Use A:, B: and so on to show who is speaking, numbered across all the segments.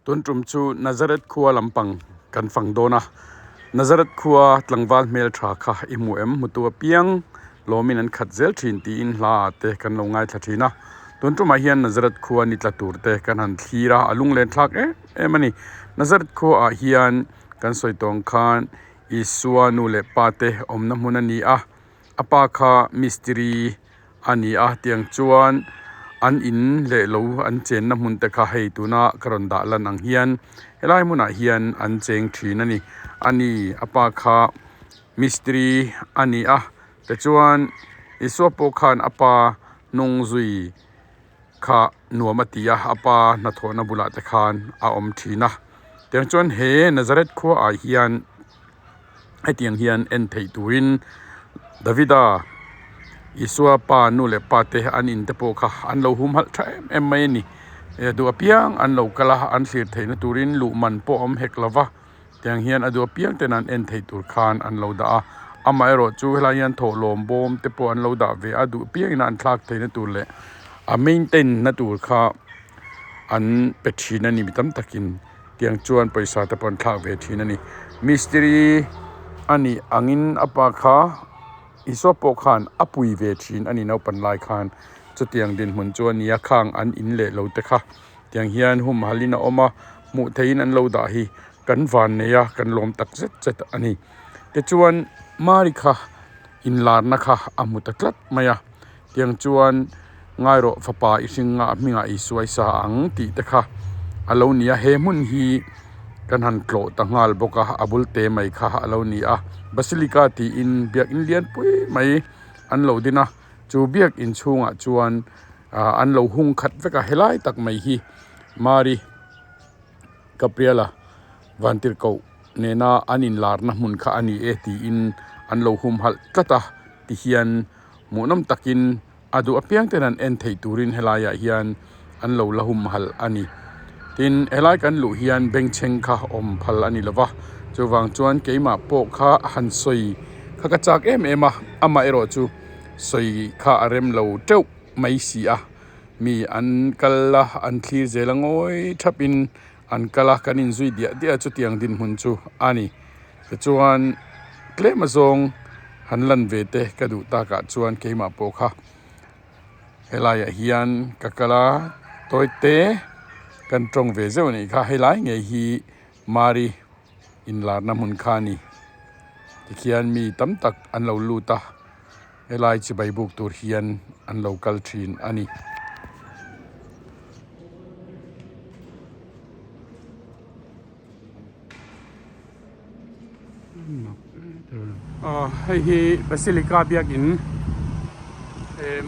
A: Tun tum chu Nazareth khua lampang kan fang dawn a, Nazareth khua tlangval hmel tha kha i hmu em? Hmutu apiang lawmin an khat zel thin tiin hla ah te kan lo ngaithla thin a. Tun tumah hian Nazareth khua ni tla tur te kan han thlir a, a lunglen thlak em em a ni. Nazareth khua ah hian kan sawi tawng khan Isua nu leh pa te awmna hmun a ni a, a pa kha mistiri a ni a tiang chuan an in leh lo an chenna hmun te kha hei tuna ka rawn dah lan ang hian helai hmunah hian an cheng thin a ni a ni a pa kha mistiri a ni a tichuan Isua pawh khan a pa hnung zui kha nuam a ti a a pa hnathawhna bulah te khan a awm thin a tiang chuan he Nazareth khua ah hian. Hetiang hian en theih turin Davida Isua pa nu leh pa te an in te pawh kha an lo humhalh tha em em mai a ni. Duh apiang an lo kal a, an thlir theihna turin luh man pawh a awm hek lo va, tiang hian a duh apiang ten an en theih tur khan an lo dah a. Amaherawh chu helai hian thawhlawm bawm te pawh an lo dah ve a, duh apiangin an thlak theihna tur leh a maintain na tur kha an pe thin a ni mi tam takin. Tiang chuan pawisa te pawh an thlak ve thin a ni. Mistiri a nih angin a pa kha Isua pawh khan a pui ve thin a ni naupan lai khan. Chutiang dinhmun chu a ni a, khang an in leh lo te kha tiang hian humhalhin a awm a, hmuh theihin an lo dah hi kan van nei a, kan lawm tak zet zet a ni. Tichuan Mari kha inlarna kha a hmu ta tlat mai a, Tiang chuan Ngairawh fapa i hring a, a hmingah i suai sa ang tih te kha a lo ni a. He hmun hi kan han tlawh ta nghal bawk a, a bul te mai kha a lo ni a. Basilica tiin biakin lian pui mai an lo din a, chu biakin chhungah chuan an lo hung khat vek a. Helai tak mai hi Mari Gabriela Vantirhkoh nena an inlarna hmun kha a ni e tiin an lo humhalh tlat a tihian. Hmuhnawm takin a duh apiang ten an en theih turin helaiah hian an lo la humhalh a ni. Tin, helai kan luh hian bengchheng kha awm phal a ni lova, chuvang chuan keimah pawh kha han sawi kha ka chak em em a, amah erawh chu sawi kha a rem lo teuh mai si a, mi an kal a, an thlir zel a ngawi thapin an kal a, kan inzui diah diah a chutiang dinhmun chu a ni. Tichuan tlem azawng han lan ve te ka duh takah chuan keimah pawh kha helaiah hian ka kal a tawi te kan tawng ve zeuh a nih kha helai ngei hi Mari inlarna hmun kha a ni tikhian mi tam tak an lo lut a helai chibai buk tur hian an lo kal thin a ni. Hei hi Basilica biakin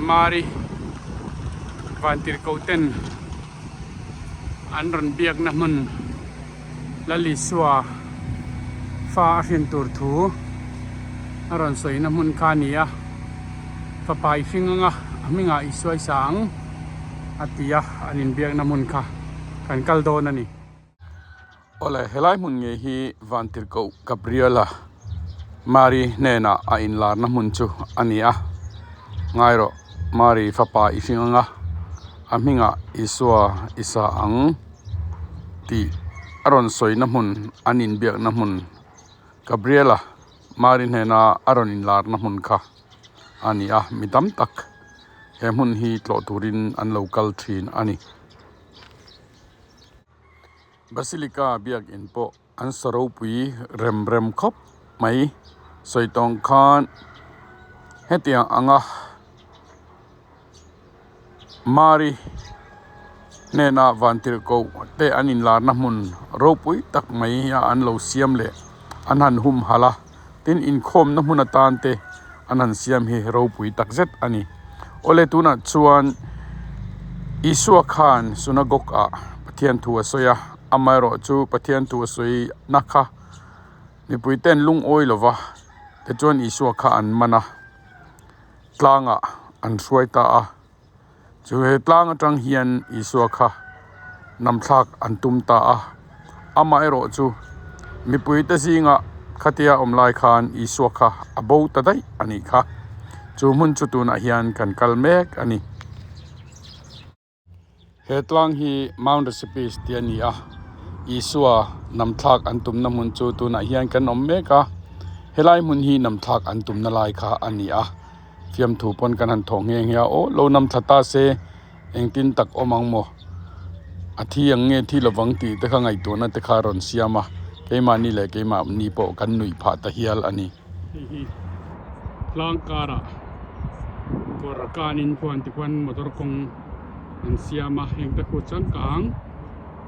A: Mari Vantirhkoh ten an rawn biakna hmun Lal Isua fa a hrin tur thu a rawn sawina hmun kha a ni a, fapa i hring anga a hmingah i suaisa ang a ti a, an inbiakna hmun kha kan kal dawn a ni. Awle, helai hmun ngei hi Vantirhkoh Gabriela Mari hnenah a inlarna hmun chu a ni a. Ngai rawh, Mari fapa i hring anga a hmingah Isua i sa ang tih a rawn sawina hmun, an inbiakna hmun Gabriela Mari hnena a rawn inlarna hmun kha a ni a. Mi tam tak he hmun hi tlawh turin an lo kal thin a ni. Basilica biakin pawh an sa ropui rem rem khawp mai sawi tawng khan hetiang anga Mari hnena vantirhkoh te an inlarna hmun ropui tak mai a an lo siam leh an han humhalh a tin inkhawmna hmun atan te an han siam hi ropui tak zet a ni. Awle tunah chuan Isua khan synagogue ah Pathian thu a sawi a, amaherawh chu Pathian thu a sawi na kha mipui ten lungawi lo va, tichuan Isua kha an man a, tlangah an hruai ta a. Chu he tlang atang hian Isua kha namthlak an tum ta a, amaherawh chu mipuite zingah khatia awm lai khan Isua kha a bo ta daih a nih kha. Chu hmun chu tunah hian kan kal mek a ni. He tlang hi Mount Recipes tih a ni a, Isua namthlak an tumna hmun chu tunah hian kan awm mek a, helai hmun hi namthlak an tumna lai kha a ni a, fiamthu pawn kan han thawh nghe nghe a, aw lo namthla ta se engtin tak awm ang maw? A thi ang nge thi lovang tih te kha ngaihtuahna te kha a rawn siam a, keimahni leh keimahni pawh kan nuih phah ta hial a ni. Hei hi tlang karah kawr kanin khuan tikhuan motor kawng an siam a heng te khu changkang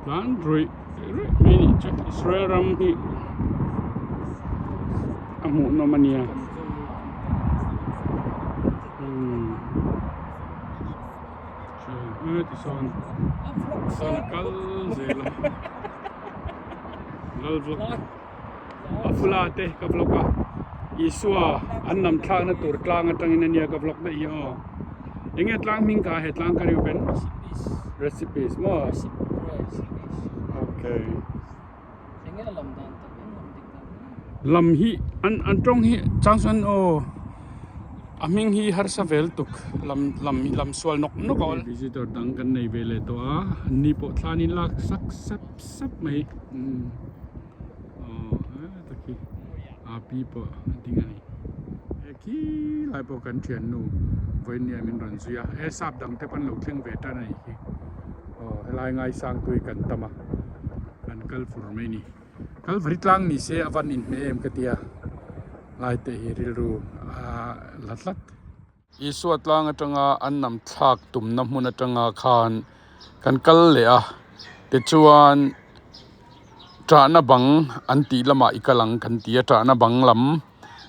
A: tlan ruih ruih mai a nih chu Israel ram hi a hmuhnawm a nia umm tisawn tisawn a kal zel a lal vlog. A fula te ka vlog a Isua an lam thlakna tur tlang atangin ania ka vlog daih hi aw enge tlang hming ka he tlang ka riu pen recipes maw okay lam hi an an tawng hi chang chuan aw a hming hi harsa vel tuk lam lam lam sual nawk nawk a awl visitor dang kan nei ve leh tawh a an ni pawh thlanin lak sak sap sap mai umm aw he taki a pi pawh a ding a ni he khi lai pawh kan thiannu vawinia min rawn zui a he sap dang te pawh an lo thleng ve tan a nih hi aw helai ngaisang tui kan tam a kan kal fur mai a ni Kalvari tlang ni se a van inhmeh em ka tia lai te hi rilru a la tlat. Isua tlang atanga an nam thlak tumna hmun atanga khan kan kal leh a tichuan tahna bang an tih lamah i kal ang kan ti a tahna bang lam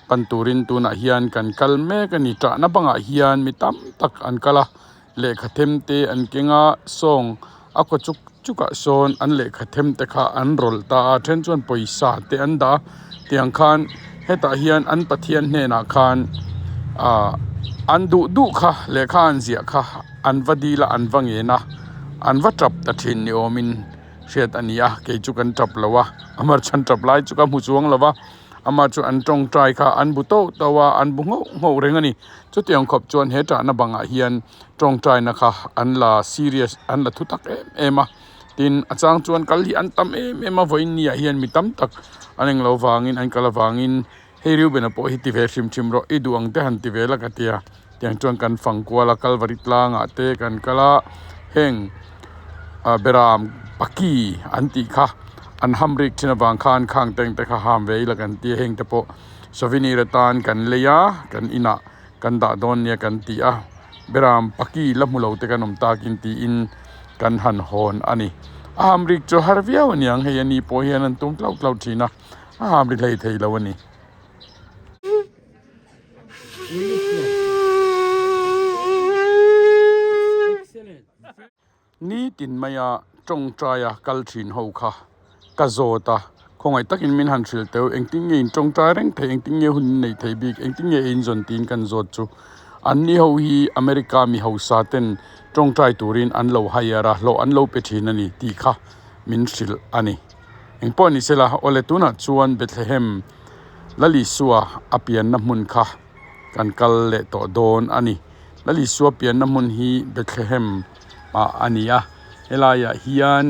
A: pan turin tunah hian kan kal mek a ni tahna bangah hian mi tam tak an kal a lehkha them te an keng a sawng a kaw chuk chuk ah sawn an lehkha them te kha an rawlh ta a then chuan pawisa te an dah a tiang khan hetah hian an pathian hnenah khan ah an duh duh kha lehkha an ziah kha an va dil a an va ngen a an va tap ta thin ni awmin hriat a ni a kei chu kan tap lo a amah chuan tap lai chu ka hmu chuang lo va. Amah chu an tawngtai kha an bu tauh tauh a, an bu nghauh nghauh reng a ni. Chutiang khawp chuan he tahna bangah hian tawngtaina kha an la serious, an la thu tak em em a. Tin, a chang chuan kal hi an tam em em a, vawiin ni ah hian mi tam tak an englo vangin, an kal avangin hei Reuben-a pawh hi ti ve hrim hrim rawh, i duh ang te han ti ve la ka ti a. Tiang chuan kan fang kual a, Kalvari tlangah te kan kal a, heng Beram paki an tih kha an ham rik thin avang khan khang teng te kha ham ve ila kan ti a, heng te pawh souvenir atan kan lei a, kan inah kan dah dawn nia kan ti a, Beram paki la hmu lo te kan awm takin tiin kan han hawn a ni. A ham rik chu har viau aniang hei ani pawh hian an tum tlauh tlauh thin a, a ham ri hlei thei lo a ni. Nitin maia tawngtaia kal thin ho kha ka zawt a, khawngaih takin min han hrilh teuh, engtin nge in tawngtai reng thei, engtin nge hun in neih theih bik, engtin nge in zawn tiin kan zawt chu. Anni ho hi America mi hausa ten tawngtai turin an lo hire a, hlawh an lo pe thin a ni tih kha min hrilh a ni. Engpawh ni sela, awle tunah chuan Bethlehem Lalisua a pianna hmun kha kan kal leh tawh dawn a ni. Lalisua pianna hmun hi Bethlehem ah a ni a, helaiah hian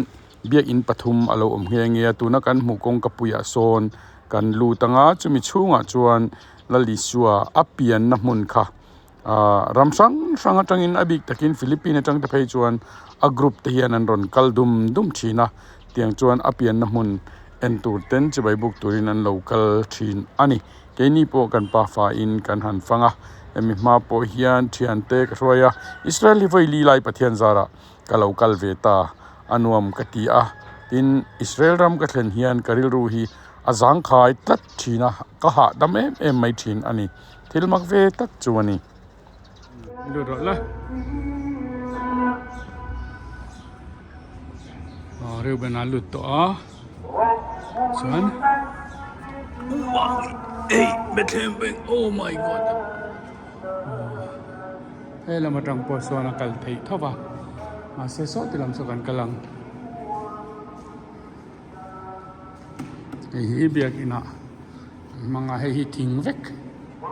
A: biakinn pathum a lo awm nghe nghe a, tuna kan hmuh kawngka puiah sawn kan lut ang a, chumi chhungah chuan Lalisua a pianna hmun kha Ahh ram hrang hrang atangin a bik takin Philippine atang te phei chuan a group te hian an rawn kal dum dum thin a tiang chuan a pianna hmun en tur ten chibai buk turin an lo kal thin a ni keini pawh kan pafa in kan han fang a hemi hma pawh hian thian te ka hruai a Israel hi vawi li lai Pathian zarah ka lo kal ve ta a nuam ka ti a tin Israel ram ka thlen hian ka rilru hi a zangkhai tlat thin a ka hahdam em em mai thin a ni. Thil mak ve tak chu a ni. Lut rawh la. Aw Reuben a lut tawh a. Chuan Wow! Ei, Bethlehem peng. Oh my God. He lam atang pawh sawn a kal theih tho va. Mahse saw ti lam saw kan kal ang. Hei hi biakin ah an hmang a hei hi thing vek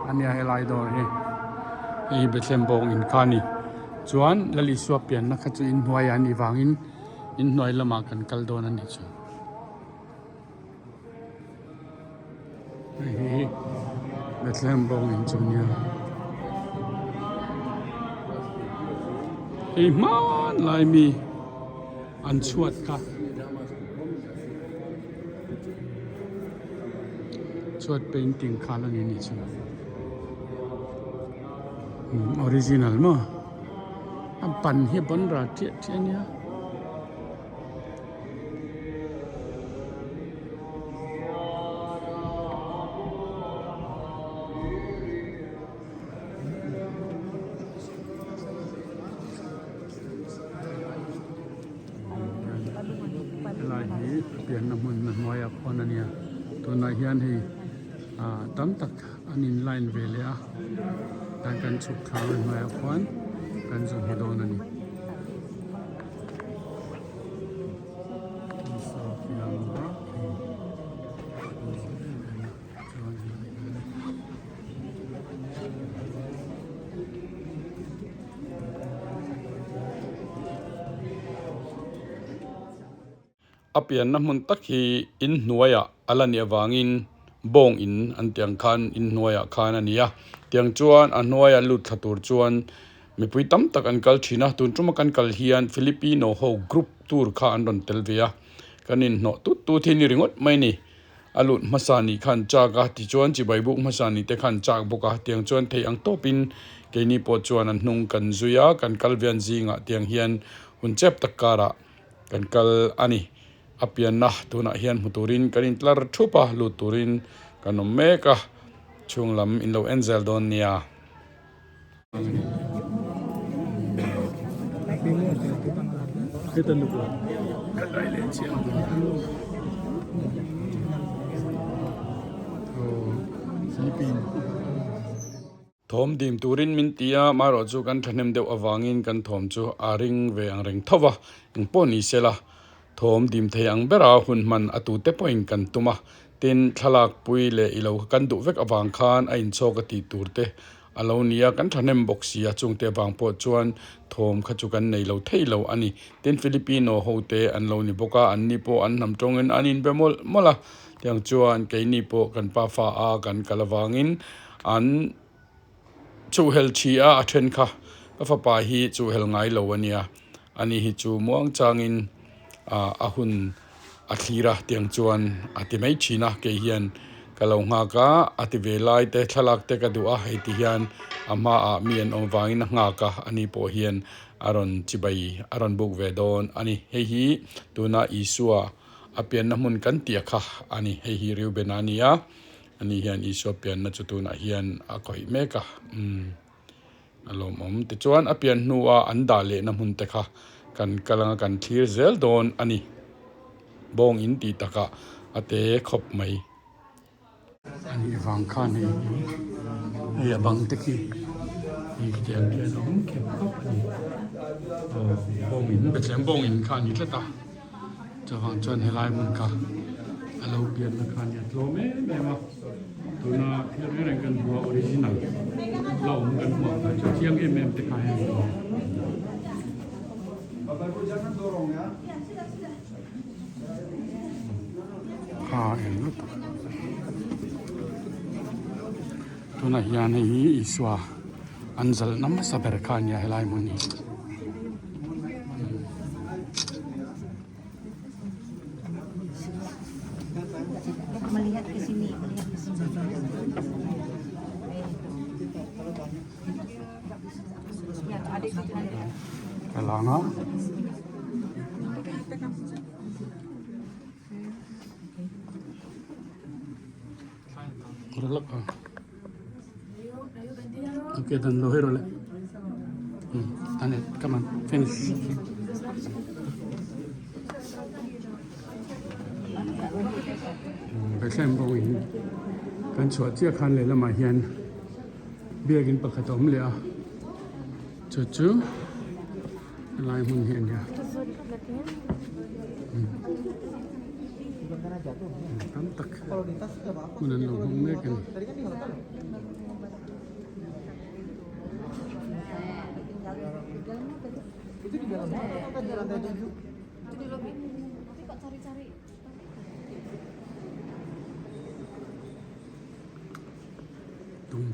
A: a nia helai dawr hi hei hi Bethlehem bawng in kha a ni chuan Lal Isua pianna kha chu inhnuai ah a nih vangin inhnuai lamah kan kal dawn a nih chu. Hei hi Bethlehem bawng in chu nia. Hei hmanlai mi an chhuat kha. Chhuat painting kha la ni nih chu. Original maw? A ban hi a ban ral chiah chiah a nia. Helai hi pianna hmun a hnuaiah khuan a nia tunah hian hei ah tam tak an in line ve leh a tan kan chhuk thla a hnuaiah khuan kan zu hmu dawn a ni. A pianna hmun tak hi inhnuaiah a la nih avangin bawng in an tih ang khan inhnuaiah khan a ni a tiang chuan a hnuaia lut thla tur chuan mipui tam tak an kal thin a tun tuma kan kal hian Filipino ho group tour kha an rawn tel ve a kan inhnawh tut tut hi ni ringawt mai a ni. A lut hmasa nih khan chak a, tichuan chibai buk hmasa nih te khan chak bawk a, tiang chuan thei ang tawpin keini pawh chuan an hnung kan zui a, kan kal vian zingah tiang hian hun chep tak karah kan kal a ni. A pianna tunah hian hmu turin kan intlar thup a, lut turin kan awm mek a, chhung lam in lo en zel dawn nia. Thawm dim turin min ti a, marawh chu kan thahnem deuh avangin kan thawm chu a ring ve ang reng tho va, engpawh ni se la thawm dim thei ang bera hun hman a tute pawhin kan tum a, tin thlalak pui leh ilo kha kan duh vek avang khan a inchhawk a tih tur te A lo nia, kan thahnem bawk si a, chungte avang pawh chuan thawm kha chu kan nei lo thei lo a ni. Tin, Filipino hote an lo ni bawk a, anni pawh an hnam tawngin an inbe mawlh mawlh a. Tiang chuan keini pawh kan pa fa a kan kal avangin an chuhhel thi a, a then kha ka fapa hi chuhhel ngai lo a nia. Ani hi chu muang changin a hun a thlir a, tiang chuan a ti mai thin a, kei hian ka lo nghak a, a ti ve lai te thlalak te ka duh a, hei ti hian a hmaah mi an awm vangin a nghak a, ani pawh hian a rawn chibai a rawn buk ve dawn a ni. Hei hi tuna Isua a pianna hmun kan tih a kha a ni, hei hi Reuben a ni a, ani hian Isua pianna chu tunah hian a khawih mek a, umm. A lawmawm. Tichuan a pian hnua an dah lehna hmun te kha kan kal anga kan thlir zel dawn a ni. Bawng in tih takah a te khawp mai. A nih vang khan hei hi hei a bang te khi hei khitiang khian a awm khep khawp a ni. Aw bawng in Bethlehem bawng in kha a ni tlat a. Chuvang chuan helai hmun kha a lo pianna kha a nia tlawm em em a, tuna thil reng reng kan hmu a original la awm kan hmuh ang kha chu chiang em em te kha heng hi a ni. Kha eng lutuk tunah hian hei hi Isua an zalhna hmasa ber kha a nia helai hmun hi. Ka lang a. Okay, dan lo hero le. Done it. Come on, finish. Bethlehem bawngin kan chhuah chiah khan lehlamah hian biakin pakhat a awm leh a chu chu helai hmun hi a nia tam tak hmun an lo hmang mek a ni.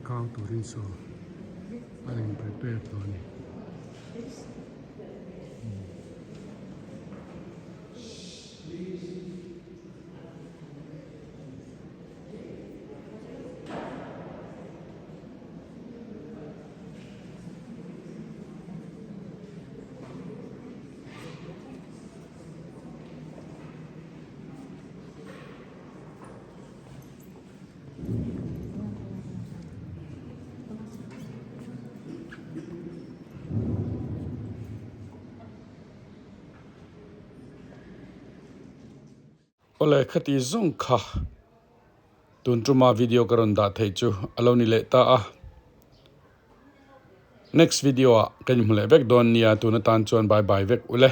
A: kang turin saw an in prepare tawh a ni. Awle khati zawng kha tun tuma video ka rawn dah theih chu a lo ni leh ta a. Next video ah ka inhmu leh vek dawn nia tun atan chuan bye bye vek ule.